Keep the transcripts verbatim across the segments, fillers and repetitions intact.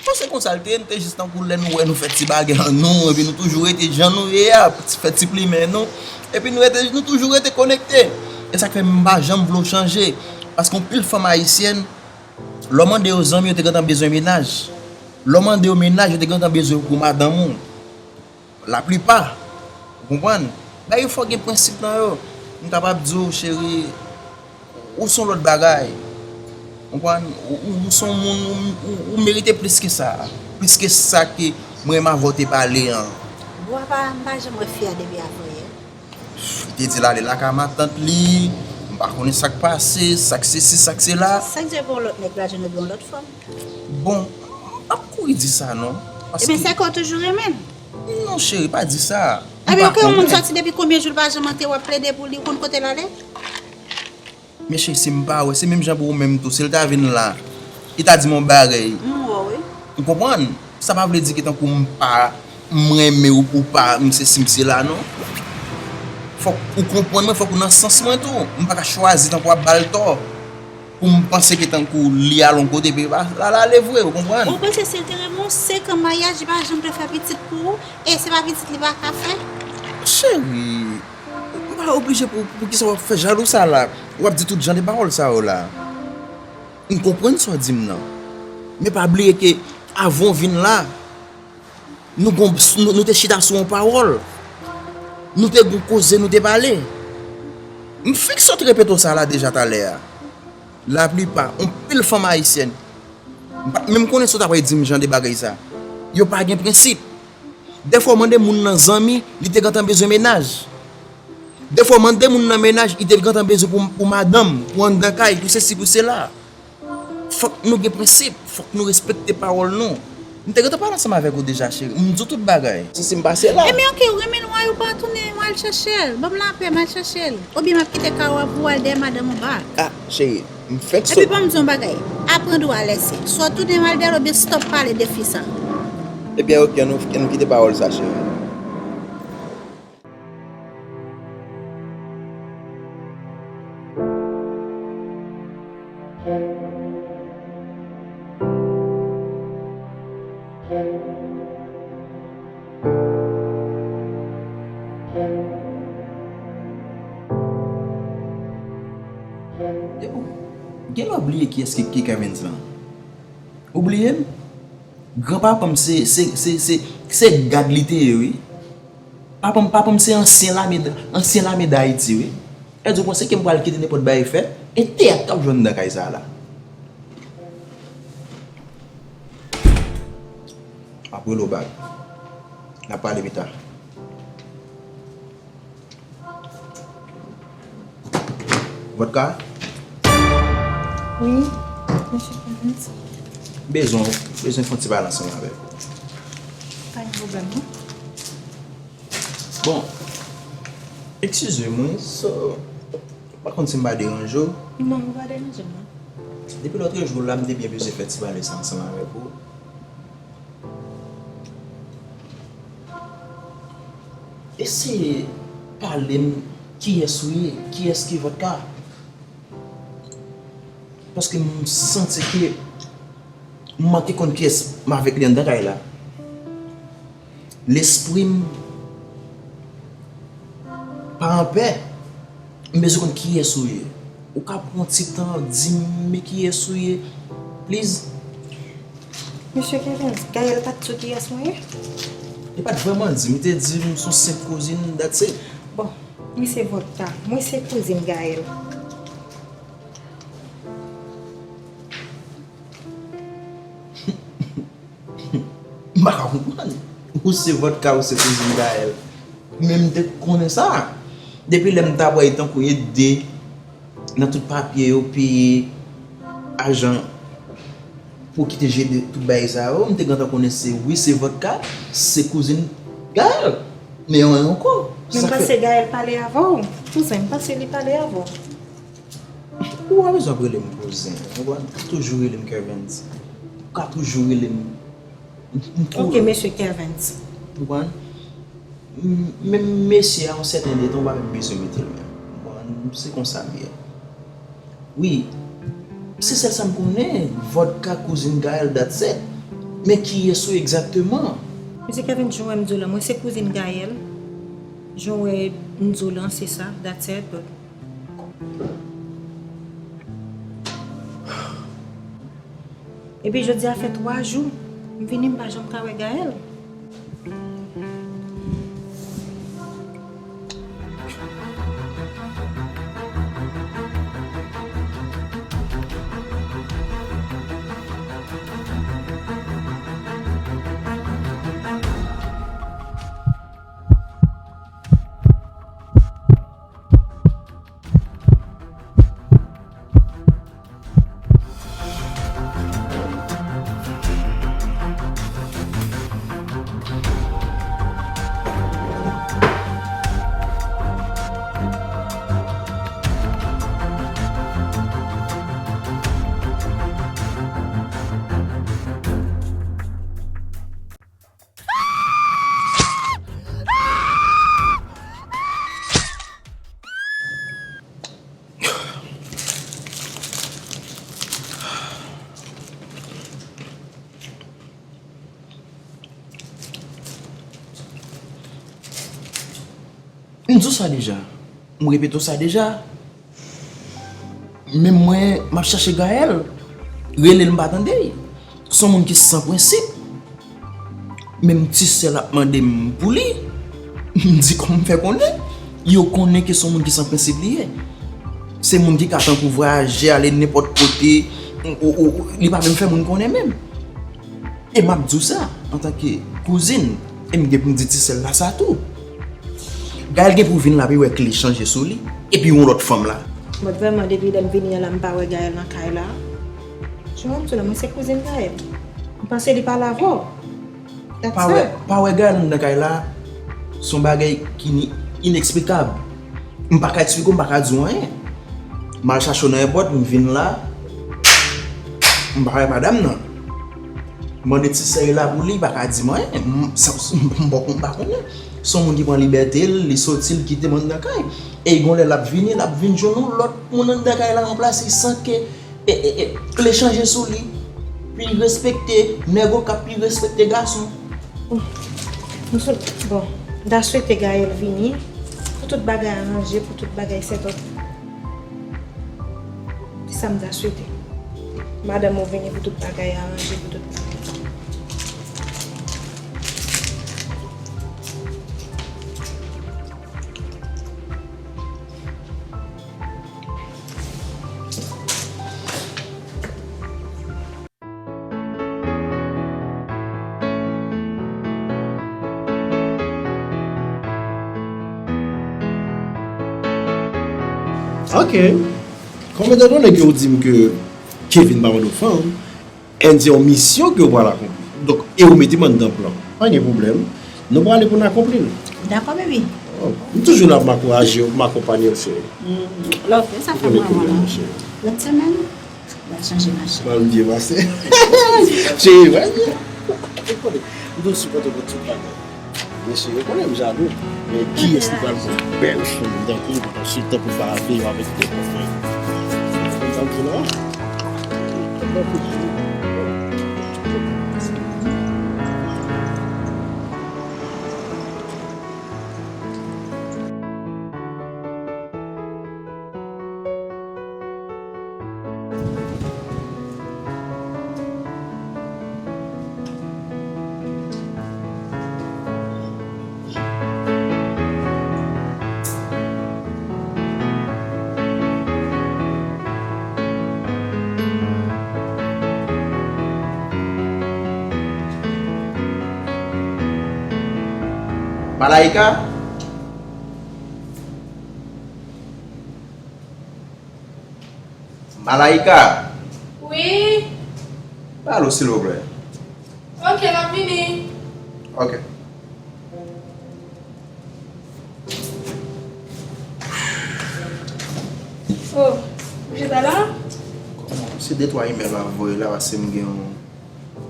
Bon, se konsa l te ye, nou te jis tankou lè nou wè nou fè ti bagay an nou, epi nou toujou rete jan nou ye a, ti fè ti plimen nou, epi nou rete, nou toujou rete konekte. E sa k fè m pa janm vle w chanje. Paske yon pil fanm ayisyèn, lè w mande yo zanmi, yo te gentan bezwen mennaj. Lè w mande yo mennaj, yo te gentan bezwen pou madanm ou. Laplipa. Ou konprann? Bagay yo fò gen prensip nan yo. M kapab di w, cheri, ou se yon lòt bagay. Ou konprann? Ou, ou, ou se yon moun, ou, ou, ou merite plis ke sa. Plis ke sa ke mwen m avè w te pale an. Bon, apa, m pa janm wè fi a depi avanyè. Li te di l ale lakay matant li, m pa konnen sa k pase, sa k sesi, sa k sela. Sa k di pou yon lòt nèg la jwenn oubyen yon lòt fanm? Bon, m p ap kouri di sa non. Paske. Ebyen, se ke w toujou renmen l. Non, cheri, pa di sa. Ebyen, oke, yon moun sòti depi konbyen jou l pa janm antre, w ap plede pou li, ou konn kote l ale? Men cheri, si m pa wè, se menm jan pou ou menm tou. Si l ta vin la, li ta di m yon bagay. M wè w, wi. Ou konprann? Sa pa vle di ke tankou m pa, m renmen ou, ou pa, m sesi, m sela, non. Fòk ou konprann mwen, fòk ou nan sans mwen tou. M pa ka chwazi tankou ap ba l tò. Pou m panse ke tankou li al yon kote, epi l pa, l al ale vre, ou konprann? Ou panse si l te renmen w, senk an maryaj, li pa janm te fè pitit pou ou, e se pa pitit li pa ka fè? Cheri, ou pa oblije pou, pou kisa w ap fè jalou sa la? W ap di tout jan de pawòl sa yo la. M konprann sa w di m nan. Men pa bliye ke avan w vin la, nou gon, nou, nou te chita sou yon pawòl. Nou te gon koze, nou te pale. M fenk sot repete w sa la deja talè a. Laplipa, yon pil fanm ayisyèn, m pa t menm konnen si w ta pral di m jan de bagay sa. Yo pa gen prensip. Dèfwa w mande moun nan zanmi, li te gentan bezwen mennaj. Dèfwa w mande moun nan mennaj, li te gentan bezwen pou, pou madanm, pou anndan kay, pou sesi, pou sela. Fòk nou gen prensip, fòk nou respekte pawòl nou. M te gentan pale ansanm avèk ou deja, cheri. M di w tout bagay. Si, si m pase la. Ebyen, oke, ou renmen l, w al, ou pa tounen, w al chèche l. Ban m lapè, m al chèche l. Oubyen m ap kite kay ou a pou w al dèyè madanm ou ba. Ah, cheri, m fenk sot. Epi ban m di w yon bagay. Aprann ou a lèse. Swa w tounen w al dèyè l oubyen stòp pale de fi sa. Ebyen, oke, nou, nou kite pawòl sa, cheri. Yo, genlè w bliye kiyès ki, ki Kervens lan. Ou bliye m? Granpapa m se, se, se, se, se gad li te ye, wi. Papa m, papa m se ansyen lame, ansyen lame Dayiti, wi. Sa di w panse ke m pral kite nenpòt bagay fèt? E teyat k ap jwe anndan kay sa a la. M ap rele w bak. N ap pale pita. Vòdka? Wi, mesye Kervens. Bezwen, bezwen fè yon ti pale ansanm avèk ou. Pa gen pwoblèm, non. Bon, eskize m, wi, so, m pa konn si m pa deranje w. Non, ou pa deranje m, non. Depi lòtrejou la, m te byen bezwen fè ti pale sa ansanm avèk ou. Eseye pale m kiyès ou ye, kiyès ki Vòdka. Paske m santi ke m manke konn kiyès m avèk li anndan kay la. Lespri m pa anpè. M bezwen konn kiyès ou ye. Ou ka pran ti tan di m men kiyès ou ye, please? Mesye Kervens, Gaël pa t di w kiyès mwen ye? Li pa t vrèman di m, li te di m se yon senp kouzin, that's it. Bon, mwen se Vòdka, mwen se kouzin Gaël. M pa ka konprann. Ou se Vòdka, ou se kouzin Gaël. Men m te konnen sa. Depi lè m t ap wè tankou e de nan tout papye yo peye ajan pou ki te jere tout bagay sa yo, m te gentan konnen se wi, se Vòdka, se kouzin Gaël. Men yon ankò. Men m panse Gaël pale avè w. Kouzen, m panse li pale avè w. Ou pa bezwen ap rele m kouzen, ou konprann? Ou ka toujou rele m Kervens. Ou ka toujou rele m, m, m tou. Ok, mesye Kervens. Ou konprann? M, menm mesye a, yon sèten detan, ou pa menm bezwen mete l menm. Ou konprann? Se konsa m ye. Wi, se sèl sa m konnen, Vòdka, kouzin Gaël, that's it. Men kiyès ou egzakteman? Mesye Kevin, jan w wè m di w lan, mwen se kouzin Gaëlle. Jan w wè m di w lan, se sa, that's it, but Epi jodi a fè twa jou, m vini m pa janm ka wè Gaëlle. M di w sa deja. M repete w sa deja. Menm mwen, m ap chache Gaëlle. Rele l, m pa tande l. Se yon moun ki san prensip. Menm ti sè l ap mande m pou li. M di kòman m fè konnen. Yo konnen ke se yon moun ki san prensip li ye. Se moun ki ka tankou vwayaje, ale nenpòt kote. Ou, ou, ou, li pa menm fè moun konnen menm. E m ap di w sa, antanke kouzin, e m gen pou m di ti sè l la sa tou. Gaëlle gen pou vin la, pi wè kle chanje sou li, epi yon lòt fanm la. Mwen vrèman, depi lè m vini an la, m pa wè Gaëlle nan kay la. Jan m di w la, mwen se kouzin Gaëlle. M panse li pale avè w. That's Pa wè, her. Pa wè Gaëlle anndan kay la, se yon bagay ki ni, ineksplikab. M pa ka eksplike w, m pa ka di w anyen. M al chache w nan èpòt, m vin la, m pa wè madanm nan. M mande ti sè l la pou li, li pa ka di m anyen. M, sa, m, m, m pa konnen. Se yon moun ki pran libète l, li soti, li kite m anndan kay. E gon lè l ap vini, l ap vin jwenn yon lòt moun anndan kay la ranplase l san ke e, e, e, kle chanje sou li. Pi respekte nèg Okap, pi respekte gason. M sou, bon, m ta swete Gaëlle vini pou tout bagay aranje, pou tout bagay sèt up. Se sa m ta swete. Madanm ou vini pou tout bagay aranje, pou tout bagay. Ok. Konbyen tan donnen ke w di m ke Kevin pa mande w fanm? And se yon misyon ke w pral akonpli. Donk, e ou mete m anndan plan. Pa gen pwoblèm. Nou prale pou n akonpli l. Dakò, baby. Oh, m toujou la pou m ankouraje w, pou m akonpanye w, cheri. Mm, love, sa fè mwen, mwen la. Lòt semèn, m al chanje machin. Mwen byen pase. Cheri, mwen byen. Ou konnen, m toujou sipòte w pou tout bagay. Mesye yo konnen m jalou, men kiyès ki pral pran bèl fanm tankou m pandan se tan pou pa ap veye avèk tèt mwen? Konn sa m di la? Malaika? Malaika! Wi? Pale w, silvouplè. Ok, m ap vini. Ok. Oh, ou chita la? Kòman? Se de twa imèl m ap voye la, paske m gen yon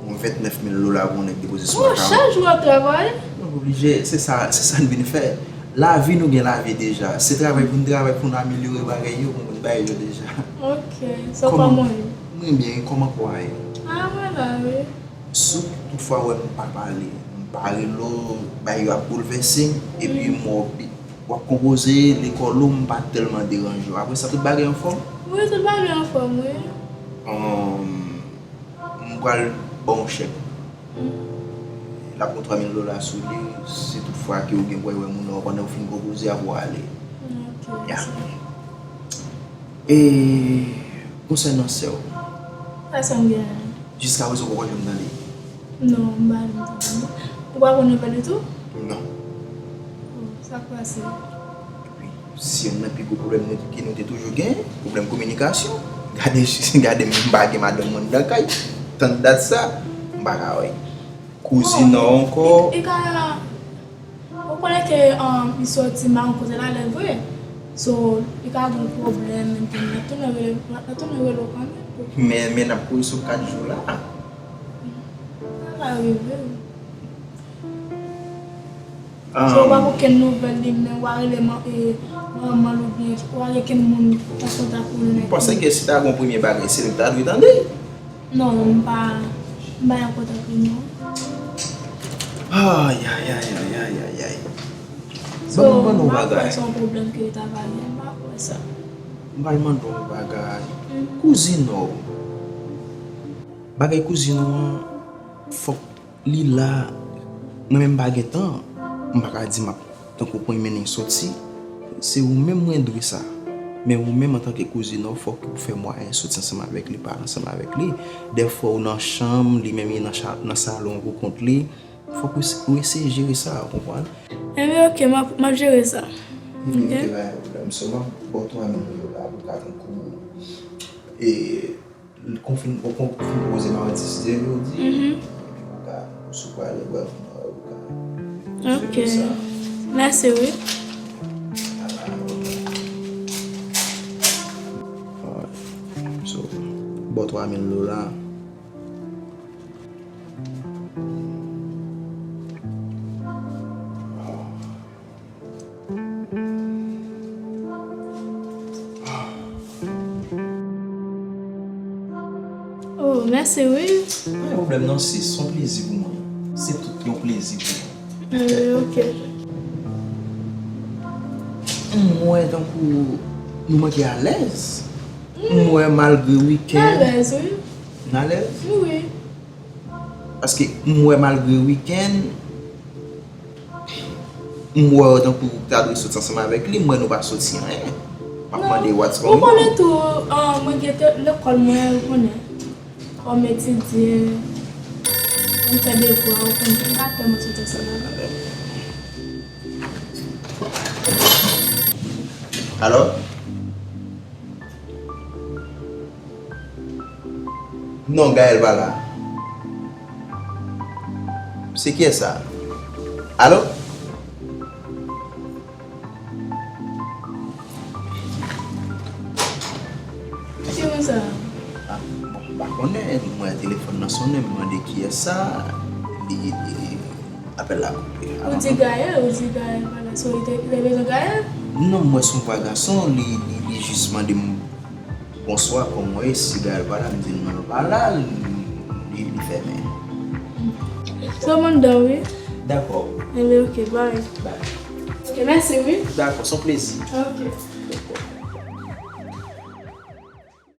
yon vennèf mil dola pou yon nèg depoze sou akawon. Oh, chak jou w ap travay? Mwen oblije, se sa, se sa n vin fè. Lavi, nou gen lavi deja. Se travay pou n travay, pou n amelyore bagay yo, pou n bay yo deja. Ok, sa w pa mwen? Mwen byen, kòman kò a ye? Ah, mwen la, wi. Si w toutfwa wè m pa pale, m pa rele w, bagay yo ap boulvèse m, epi m wè w bi-, w ap konpoze, lekòl ou, m pa tèlman deranje w. Apre sa, tout bagay anfòm? Wi, tout bagay anfòm, wi. Ahn, m pral ba w yon chèk. L ap gen twa mil dola sou li, si toutfwa ke ou gen pou w wè moun nan pandan w fin konpoze, apre w ale. Ok, ya. E konsènan sè w? Sa sa m gen? Jiskaprezan ou poko janm tande? Non, m pa janm tande, non. Ou pa konn nouvèl li tou? Non. Oh, sa k pase? Epi, se youn nan pi gwo pwoblèm nou, ke nou te toujou gen, pwoblèm kominikasyon. Gade, gade m pa gen madanm mwen anndan kay. Tann dat sa, m pa ka wè. Kouzin an ankò. Li, li ka, ou konnen ke, um, li soti mayon kote l ale vre. So, li ka gen pwoblèm, epi l ap tounen rele, l ap tounen rele w kanmenm. Men, men n ap kouri sou kat jou la. Sa va rive. So, ou pa gen okenn nouvèl li, men w a rele man-, e, manman l oubyen w a gen okenn moun k ap kontak ou nan nèt? M panse ke si ta gen yon premye bagay, se li m ta dwe tande. Non, m pa, m pa gen kontak li, non. Ay, ay, ay, ay, ay, ay, ay. So, ban m, ban m yon bagay. M pa kwè se yon pwoblèm ke li ta va gen, m pa kwè sa. M pral mande w yon bagay. Mhm. Kouzin w. Bagay kouzin w an, fòk li la, mwen menm m pa gen tan, m pa ka di m ap tankou pran mennen soti. Se ou menm mwen dwe sa. Men ou menm antanke kouzin w, fòk ou fè mwayen soti ansanm avèk li, pale ansanm avèk li. Dèfwa ou nan chanm, li menm li nan cha-, nan salon pou kont li. Fòk ou, ou eseye jere sa, ou konprann? Enben, ok, m ap, m ap jere sa. Enben, ok, pa gen pwoblèm. So, m ap ba w twa mil dola pou w ka tankou, e, L konfin-, ou kon-, konfin konpoze m avan dizuit è jodi. Mhm. Epi ou ka, si w prale, w al fin travay, ou ka. Ok. Mèsi, wi. Ala, ok. Alright. So, ba w twa mil dola. Oh, mèsi, wi. Pa gen pwoblèm non, sis. Se yon plezi pou mwen. Se tout yon plezi pou mwen. Eh, ok. M wè tankou nou manke alèz. M wè malgre wikenn. Alèz, wi. N alèz? Wi, wi. Paske m wè malgre wikenn, m wè w tankou w ta dwe soti ansanm avèk li, m wè nou pa soti anyen. M ap mande what's going on. Ou konnen tou, ah, mwen gen te-, lekòl mwen, ou konnen. Fò m etidye, fò m fè devwa, ou konnen, m pa tèlman soti ansanm avè l. Alò? Non, Gaël pa la. Se kiyès sa? Alo? Ki moun sa? Ah, bon, m pa konnen, m wè telefòn nan sonnen, m mande kiyès sa, li, li, apèl la koupe. Ou di Gaël, ou di Gaël pa la, so li te, li te bezwen Gaël? Non, m wè se yon vwa gason, li, li, li jis mande m bonswa, kòman w ye, si Gaël pa la, m di l non, l pa la, li, li fèmen. So m anndan wi. Dakò. Enben, ok, bye. Bye. Ok, mèsi wi. Dakò, se yon plezi. Ok. Dakò.